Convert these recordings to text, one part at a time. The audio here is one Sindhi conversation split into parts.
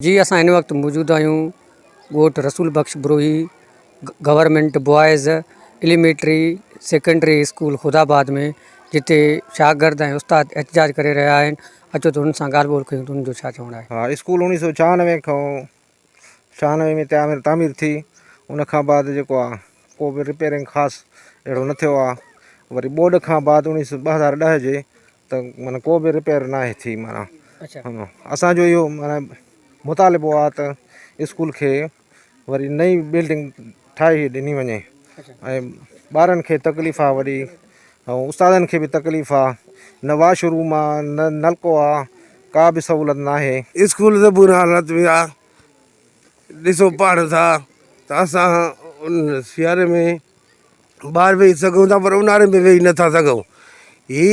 جي اسان هن وقت موجود آهيون ڳوٺ Rasool Bakhsh Brohi government boys elementary secondary school Khuda Abad ۾ جتي شاگرد ۽ استاد احتجاج ڪري رهيا آهن اچو ته انهن سان ڳالهه ٻولهه ڪيون ته انهن جو ڇا چوڻ آهي. ها اسڪول اوڻيهه سو ڇهانوي کان ڇهانوي ۾ تعمير تعمير ٿي ان کان بعد جيڪو آ ڪو به رپيئرنگ خاص اهڙو نه ٿيو آ وري ٻوڏ کان بعد اوڻيهه سو 2010 جي ته معنيٰ ڪو به رپيئر ناهي ٿي معنيٰ اسان جو اهو معنيٰ مطالبو آ ته اسڪول کي وري نئين بلڊنگ ٺاهي ڏني وڃي ۽ ٻارن کي تڪليف آ وڏي ۽ استادن کي به تڪليف آ نه واش روم آ نه نلڪو آ ڪا به سهولت ناهي. اسڪول زبون حالت ۾ آ ڏسو پاڻ ٿا ته اسان ان سياري ۾ ٻاهر ويهي سگهون ٿا پر اونهاري ۾ ويهي نٿا سگهون هي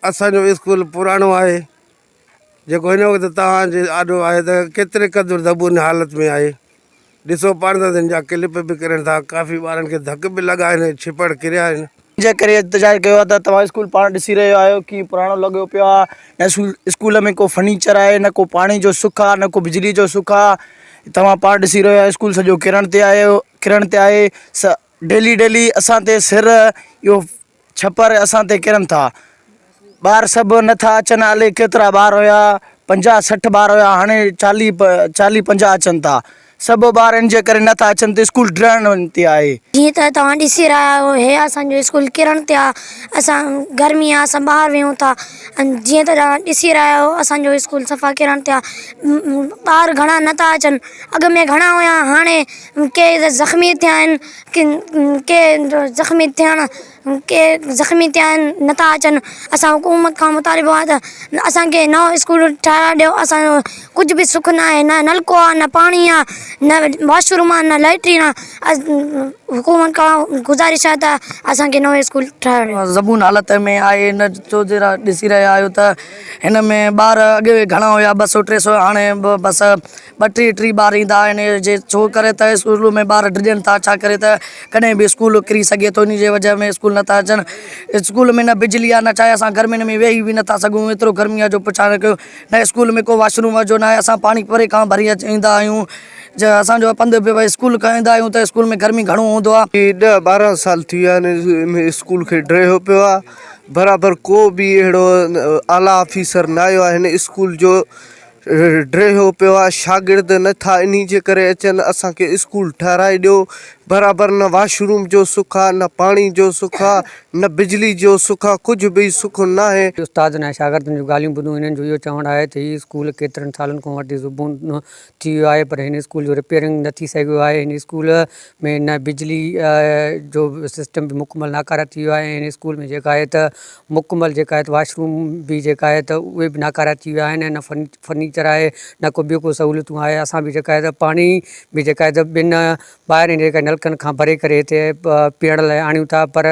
اسانجو اسڪول پراڻو آهي جيڪو هن وقت توهان جي آڏو آهي ته ڪيتري قدر زبون حالت ۾ آهي ڏسو پاڻ ته هن جا ڪلپ به ڪرن ٿا ڪافي ٻارن کي ڌڪ به لڳا آهن ڇپڙ ڪريا آهن. جي ڪري احتجاج ڪيو آهي ته توهان اسڪول پاڻ ڏسي رهيا آهيو ڪيئن پراڻو لڳو پيو آهي نه اسڪول ۾ ڪو فرنيچر آهي نه ڪو پاڻي جو سک آهي نه ڪو بجلي جو سک آهي توهان پاڻ ڏسي رهيا آهيو اسڪول سڄو ڪرڻ تي آيو ڪرڻ تي آهي ڊيلي ڊيلي اسان تي سر اهو ڇپر اسان تي ڪرن ٿا. ٻار سڀ نه ٿا اچن الائي ڪيترا ٻار هيا پنجاهه 60 ٻار هيا هاڻي چاليهه چاليهه 50 اچن ٿا سڀ ٻار ان جي ڪري نه ٿا اچن ته اسڪول ڊهڻ تي آهي. جيئن ته توهان ڏسي رهيا آهيو هي اسان جو اسڪول ڪرڻ تي آهي اسان گرمي آهي اسان ٻاهر ويهون ٿا جيئن ته توهان ڏسي رهيا آهيو اسان جو اسڪول صفا ڪرڻ تي آهي ٻار گهڻا نه ٿا اچن اڳ ۾ گهڻا هيا هاڻي ڪي ته زخمي ٿيا آهن ڪي زخمي ٿيڻ ڪي زخمي ٿيا آهن نٿا اچن اسان حڪومت کان مطالبو آهي ته اسانکي نئون اسڪول ٺاهرائي ڏيو اسانجو ڪجهه به سک نه آهي نه نلڪو آهي نه پاڻي آهي نه واش روم آهي نه ليٽرين آهي حڪومت کان گذارش آهي ته اسانکي نئون اسڪول ٺاهرائي ڏيو. زبون حالت ۾ آهي هن چوڌرا ڏسي رهيا آهيو ته هن ۾ ٻار اڳي گهڻا هيا 200 300 هاڻي بس ٻه ٽي ٽي ٻار ايندا آهن جي ڇو ڪري ته اسڪول ۾ ٻار ڊڄن ٿا ڇا ڪري ته ڪڏهن به اسڪول ڪري سگهي ٿو ان جي وجه ۾ اسڪول نٿا اچن اسڪول ۾ نه بجلي آهي نه ڇا آهي اسان گرمين ۾ ويهي به نٿا سگهون ايترو گرمي آهي جو پڇا نه ڪيو نه اسڪول ۾ ڪو واش روم جو نه آهي اسان پاڻي پري کان ڀري ايندا آهيون جي اسان جو پنڌ به اسڪول کان ايندا آهيون ته اسڪول ۾ گرمي گهڻو هوندو آهي. ڏهه 12 سال ٿي ويا آهن ان اسڪول کي ڊهيو پيو آهي برابر ڪو به اهڙو اعليٰ آفيسر نه آيو آهي هن اسڪول جو ڊهيو پيو آ شاگرد نه ٿا انهي جي ڪري اچن اسان کي اسڪول ٺهرائي ڏيو برابر نه واش روم جو سک آ نه پاڻي جو سک آ نه بجلي جو سک آ ڪجهه به سک ناهي. استادن ۽ شاگردن جون ڳالهيون ٻڌون هنن جو اهو چوڻ آهي ته هي اسڪول ڪيترن سالن کان وٺي زبون ٿي ويو آهي پر هن اسڪول جو رپيئرنگ نه ٿي سگهيو آهي هن اسڪول ۾ نه بجلي جو سسٽم به مڪمل ناڪاره ٿي ويو آهي ۽ هن اسڪول ۾ جيڪا آهي ته مڪمل جيڪا آهي ته واش روم به جيڪا آهي ته اهي به ناڪارا ٿي ويا آهن ۽ نه فرنيچر آهي نه ڪو ٻيو ڪو سهولتون آهي اسان به جيڪا آهي ته پاڻي به جيڪا آهي ته ٻن ٻاهرين جيڪا نلڪن کان ڀري ڪري هتي پيئڻ لاء آڻيون ٿا پر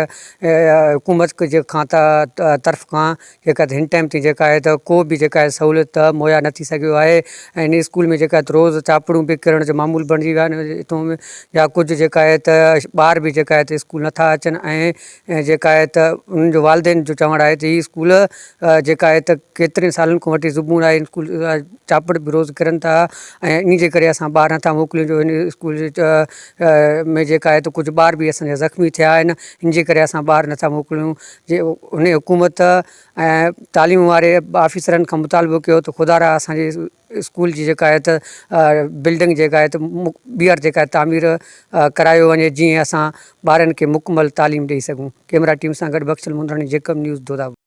حڪومت جي کان ته طرف کان جيڪا هن ٽائيم تائين جيڪا آهي ته ڪو به جيڪا آهي سهولت مهيا نه ٿي سگهيو آهي ۽ ان اسڪول ۾ جيڪا روز چاپڙون به ڪرڻ جو معمول بڻجي ويا آهن هتون يا ڪجهه جيڪا آهي ته ٻار به جيڪا آهي ته اسڪول نٿا اچن ۽ ۽ جيڪا آهي ته انهن جو والدين جو چوڻ آهي ته هي اسڪول جيڪا آهي ته ڪيترن سالن کان وٺي زبون آهي اسڪول چاپڙ به روز ڪرن ٿا ۽ انهي جي ڪري اسان ٻار نٿا موڪليون جو هن اسڪول ۾ جيڪا آهي ته ڪجهه ٻار به اسان جا زخمي ٿيا آهن ان جي ڪري اسان ٻار نٿا موڪليون جي ان حڪومت ۽ تعليم واري آفيسرن کان مطالبو ڪيو ته خدا را اسان جي اسڪول جي جيڪا آهي ته بلڊنگ جيڪا آهي ته ٻيهر جيڪا آهي تعمير ڪرايو وڃي جيئن اسان ٻارن کي مڪمل تعليم ڏئي سگهون ڪيمرا ٽيم سان گڏ بخشل مندراڻي جيڪب نيوز دودابور.